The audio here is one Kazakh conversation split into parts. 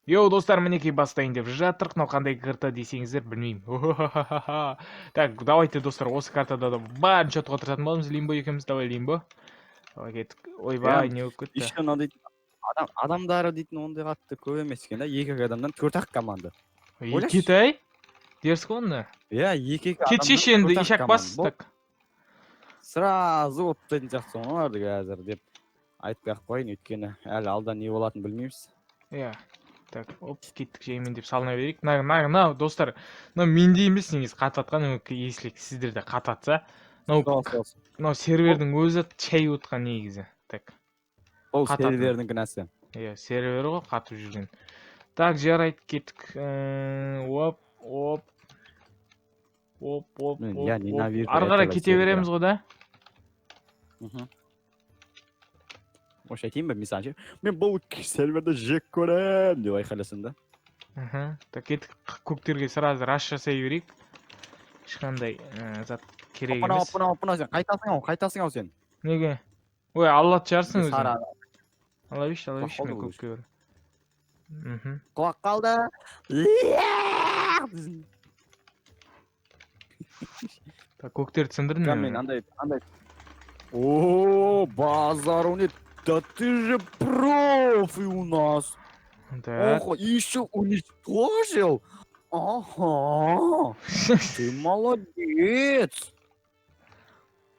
Йоу, достар, мінекей, бастайын деп жатырық. Мынау қандай карта десеңіздер, білмеймін. Так, давайте, достар, осы картада да барынша ұтуға тырысатын боламыз. Лимбо екеуміз, давай, Лимбо. Давай, кеттік. Ойбай, не болып кетті? Еще мынау дейтін адам, адамдары дейтін ондай қатты көп емес екен да, екі екі адамдан төрт ақ команда. Ойлашы. Кет, дерсің ғой онда. Иә, екі екі Кетшеші енді, ишак бас. Так. Сразу ұтып тастайтын сияқтысың ғой оларды қазір деп айтпай ақ қояйын, өйткені әлі алда не болатынын білмейміз. Иә. Так, оп, кеттік, жаймен деп салына берейік. Мына, мына, мына, достар, мынау менде емес негізі қатып жатқан, если сіздерде қатып жатса, мынау Сол, сол. мынау сервердің өзі шайып отқан негізі. Так. Бұл Қататын. сервердің кінәсі. Иә, сервер ғой қатып жүрген. Так, жарайды, кеттік. Оп, оп. Оп, оп, Мен, оп, я оп. ненавижу Ары қарай этого кете сервера. береміз ғой да? Мхм. Вообще айтайын ба мен саған ше, мен бұл серверді жек көремін деп айқайласам да. Мхм. Так, кеттік, көктерге сразу раш жасай берейік. Ешқандай зат керек Опана, емес. опана, опана, сен қайтасың ау, қайтасың ау сен. Неге? Ой, аллат шығарсың өзің. Сары. Ала берші, ала берші, Құлап мен қалды. көкке бір. Мхм. Құлап қалды десін. Так, көктерді сындырдым Мен мен. андай, о, базару нет, да ты же профи у нас. Так. Охо, еще уничтожил, ага, ты молодец.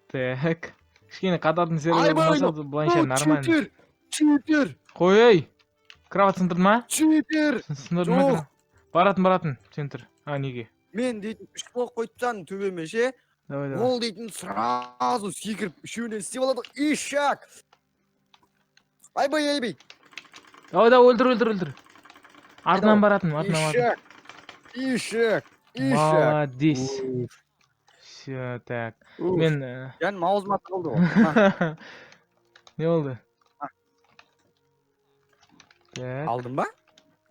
Так. Кішкене қататын сервер Айбай, болмаса, былайша нормально. Читер, читер! Қой, ей. Кровать сындырды ма? Читер! Сындырды ма? Жоқ. Баратын, баратын. Сен тұр. А, неге? Мен дейтін үш блок қойып тастадым төбеме ше. Давай, давай. Ол дейтін сразу секіріп, үшеуінен істеп алады ғой, ишак. Айбай, айбай! Давай, давай, өлтір, өлтір, өлтір. Артынан баратын, артынан баратын. Ишак, ишак, ишак! Молодец. Все, так. Уф. Мен Жаным аузыма тығылды ғой. На, не болды? Так. Алдың ба?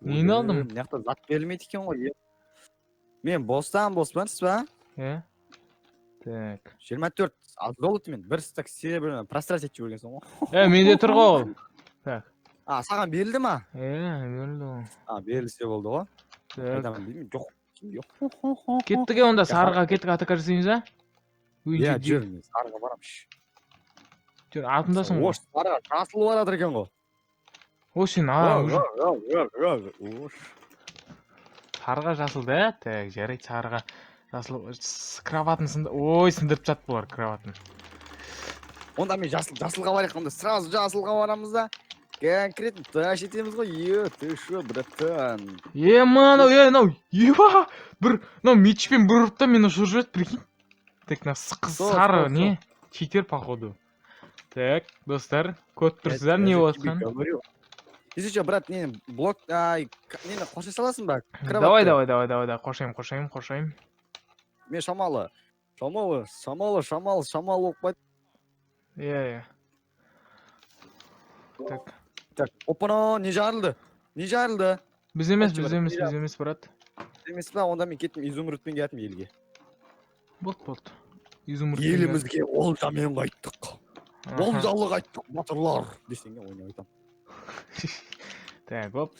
Нені алдым? Мына жақта зат берілмейді екен ғой. Мен бостан боспын ба? Иә. Так. 24 золотымен бір стак серебряны просрать етіп жібергенсің ғой. Е, менде тұр ғой ол. Так. А, саған берілді ма? Е, берілді ғой. А, берілсе болды ғой. Так. Қайдан білмеймін, жоқ. Жоқ. Кеттік е онда, сарыға кеттік, атака жасаймыз а? Иә, жүр, мен сарыға барамын. Жүр, артындасың ғой. Ош, сарыға жасыл баратыр екен ғой. О, сен а, уже Ош. Сарыға жасыл да? Так, жарайды, сарыға жасыл кроватын сынды. Ой, сындырып тастады бұлар кроватын. Онда мен жасыл, жасылға барайық, онда сразу жасылға барамыз да. Конкретно таш етеміз ғой. Е, ты шо, братан? Е, мынау, е, мынау, еба, бір, мынау мечпен бір ұрды да мені ұшырып жіберді, прикинь. Так, мына қыз Сол, сары сол, не? Читер, походу. Так, достар, көріп тұрсыздар не Я же болып тебе жатқанын. говорю. Если что, брат, не блок, ай, нені қоша саласың ба? Давай, давай, давай, давай, давай, қошаймын, қошаймын, қошаймын. Мен шамалы, шамалы, шамалы, шамалы, шамалы болып қойды. Иә, иә. Так. Так, опана, не жарылды? Не жарылды? Біз емес, Айтшы, біз брат, емес, не біз емес, брат. Емес па? Онда мен кеттім, изумрудпен келатырмын елге. Болды, болды. Изумруд. Елімізге олжамен қайттық. Олжалы қайттық, батырлар десең, ойнап айтамын. Так, оп.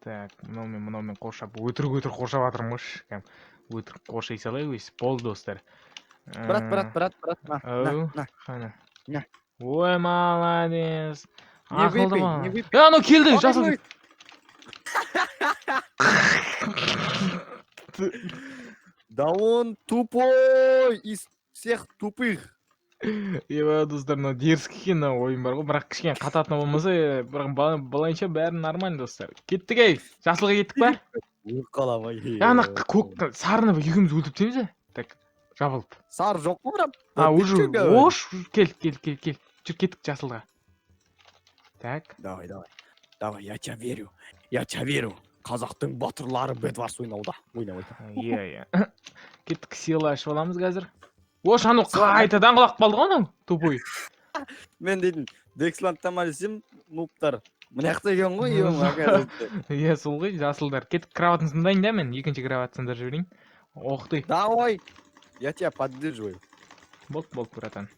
Так, мынаумен, мынаумен қоршап, өтірік өтірік қоршап жатырмын ғой, кәдімгі. Өтірік қоршай салайық өйстіп. Болды, достар. Брат, брат, брат, брат, на, на, Ау. на. Қане? На. Ой, молодец. Не Ақылды выпей, бала. не выпей. Е, анау келді, жасыл. Ой. Да он тупой из всех тупых. Еба, достар, мынау дерзкий екен мынау ойын бар ғой, бірақ кішкене қататыны болмаса, бірақ былайынша бәрі нормально, достар. Кеттік, ей, жасылға кеттік па? Өліп қаламын. Е, ана көк, сарыны екеуміз өлтіріп тастаймыз ә? Так, жабылып. Сары жоқ қой, брат. А, Да ты уже, чё говоришь? ош, кел, кел, кел, кел. Жүр, кеттік жасылға. Так. Давай, давай. Давай, я тебя верю. Я тебя верю. Қазақтың батырлары Бедварс ойнауда. Ойнап айтамын. Иә, иә. Кеттік, сила ашып аламыз қазір. Ош, анау қайтадан құлап қалды ғой анау, тупой. Мен дейтін Дексландта ма десем, нубтар. Мына жақта екен ғой, ё, оказывается. Иә, сол ғой, жасылдар. Кеттік, кроватын сындайын да мен, екінші кровать сындырып жіберейін. Ох ты. Давай. Я тебя поддерживаю. Болды, болды, братан.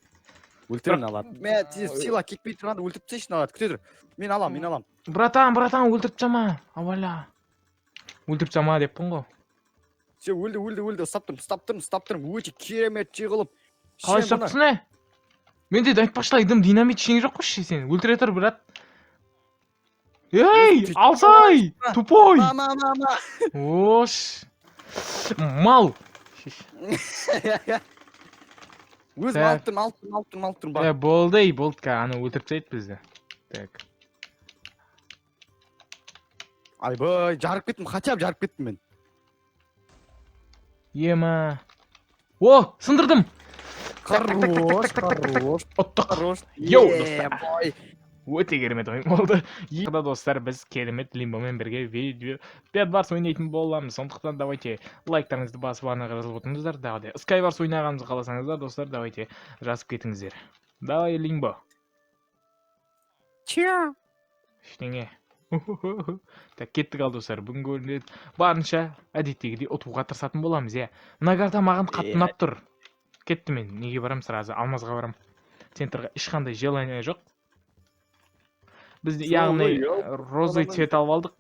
Өлтіремін алады. Мә, тез сила кетпей тұрғанда өлтіріп тастайыншы мыналарды. Күте тұр. Мен алам, мен алам. Братан, братан, өлтіріп тастама. Абайла. Өлтіріп тастама деппін ғой. Все, өлді, өлді, өлді. Ұстап тұрмын, ұстап тұрмын, ұстап тұрмын. Өте керемет қылып. Қалай Сен ұстап бұны- тұрсың, е? Менде айтпақшылай дым динамит ештеңе жоқ қой ше сен. Өлтіре тұр, брат. Ей, алсай! Тупой! Ма, ма, ма, ма. Ош. Мал. Өзім Так. алып тұрмын, алып тұрмын, алып тұрмын, алып тұрмын. Бар. Е, болды, ей, болды, ана өлтіріп тастайды бізді. Так. Айбай, жарып кеттім, хотя бы жарып кеттім мен. Ема. О, сындырдым. Хорош, хорош, Ұттық. хорош. Йоу, достар. Ебой. Өте керемет ойын болды. Енді, достар, біз керемет Лимбомен бірге видео Bedwars ойнайтын боламыз. Сондықтан давайте лайктарыңызды басып арнаға жазылып отырыңыздар. Тағы да Skywars ойнағанымызды қаласаңыздар, достар, давайте жазып кетіңіздер. Давай, Лимбо. Ча. Ештеңе. Так, кеттік ал, достар. Бүгінгі бөлімде барынша әдеттегідей ұтуға тырысатын боламыз, иә. Мына карта маған қатты Иә. ұнап тұр. Кетті мен. Неге барам сразу? Алмазға барам. Центрға ешқандай желание жоқ. Біз Сол яғни ғой, йоу. Розовый цвет алып алдық.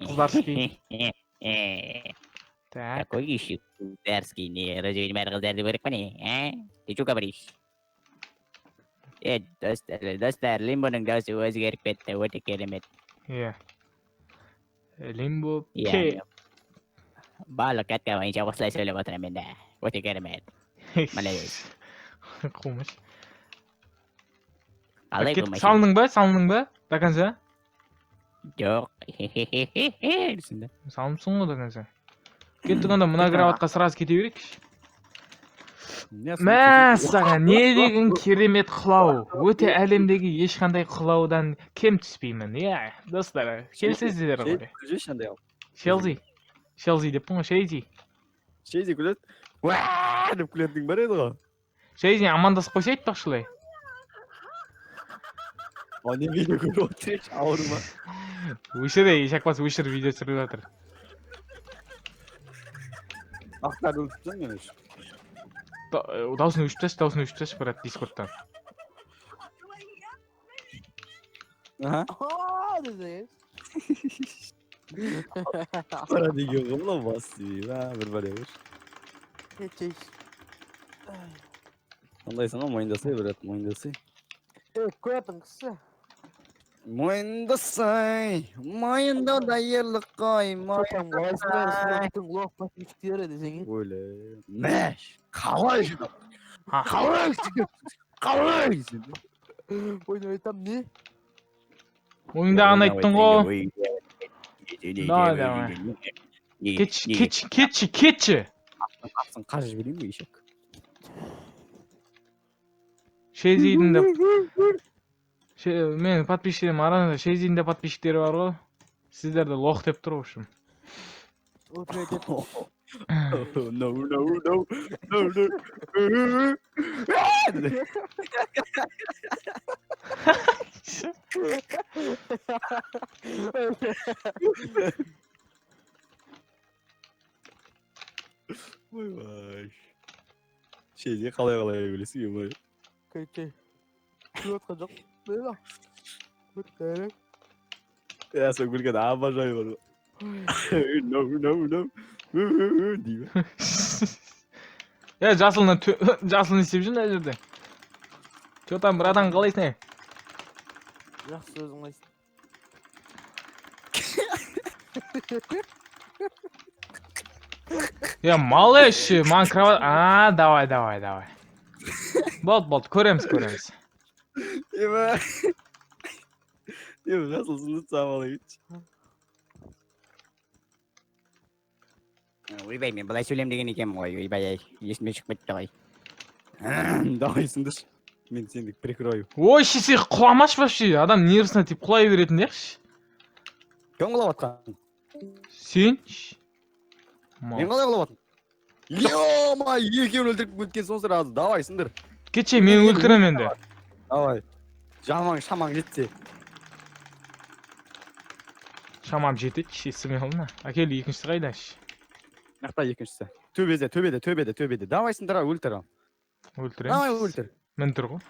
Қыздарский. Так. Какой еще дерзкий, не разве қыздарды көріп па не, а? Ты что говоришь? Е, достар, достар, Лимбоның даусы өзгеріп кетті, өте керемет. Иә. Лимбо Иә, П. барлық катка бойынша осылай сөйлеп отырамын енді. Өте керемет. Молодец. Қумыш. Қалай Кеттік, қумайсың? салындың ба? Салындың ба? До конца? Жоқ. Десің да. Салыныпсың ғой до конца. Кеттік онда мына кроватқа сразу кете берейікші. Не, Мә, саған не деген керемет құлау. Өте әлемдегі ешқандай құлаудан кем түспеймін. Иә, достар, келісесіздер ғой. Күлжеші андай ал. Шелзи. Шелзи деппін ғой, Шейзи. Шейзи күледі. Уа деп күлетін бар еді ғой. Шейзи амандасып қойса айтпақшылай. Ал не видео көріп отыр еш, ауру ма? Өшір, ей, шақпас, өшір, видео түсіріп жатыр. Ақтарды өлтіріп тастадым мен уже. Дауысын өшіріп тасташы, дауысын өшіріп тасташы, брат, Дискордтан. Аха. Aa dedi. Қара деген ғой мынау бас деймін, а, бір бәле ғой. Geçiş. Андайсың ғой, мойындасай, брат, мойындасай. Evet, koyatın kısa. Мойындасай, мойындауда ерлік қой, Çokan мойындасай. bütün kulak başını çıkıyor desen. Өлі, мәш, қалай сөйтіп? Ха. Қалай сөйтіп? Қалай сөйтіп? Oyun oynatam ne? Ойыңдағын айттың ғой. Давай, давай. Кетші, кетші, кетші, кетші. Қапсың, қажып жіберейін бе, ешек? Шейзидің де менің подписчиктерім арасында Шейзидің де подписчиктері бар ғой. Сіздерді лох деп тұр, в общем. No, no, no, no, no. Ойбай. Шейзи қалай қалай өлесің, ебай. Kötü. Күліп жоқ. Böyle. Өттәрі. Я сол күлген обожаю бар ғой. No, no, no. Деймін. Е, жасылны жасыл не істеп жүр мына жерде? Че там, братан, қалайсың, е? Жақсы, өзің қалайсың? Е, малыш, маған кровать. А, давай, давай, давай. Болды, болды, көреміз, көреміз. Ебай. Ебай, жасыл сынды самалы кетші. Ойбай, мен былай сөйлем деген екенмін ғой. Ойбай, ай, есіме шығып кетті ғой. Давай сындыршы. Мен сені прикрою. Ой, шесе, құламашы вообще. Адам нервісіне тиіп құлай беретін дерші. Кім құлап жатқан? Сен? Мен қалай құлап жатырмын? Ё-моё, екеуін өлтіріп кеткен соң сразу. Давай, сындыр. Кетші, мен өлтіремін енді. Давай. Жамаң, шамаң жетсе. Шамам жетеді, ше, смело. Әкел, екіншісі қайда? Мына екіншісі. Төбеде, төбеде, төбеде, төбеде. Давай сындыр, өлтір. Өлтіремін. Давай өлтір. Мін тұр ғой.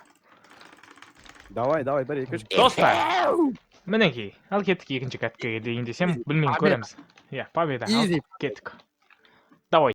Давай, давай, бір, екі, үш. Достар, мінекей, ал кеттік екінші каткаға дейін десем, білмеймін, Победа. көреміз. Иә, победа. Ал Изи. кеттік. Давай.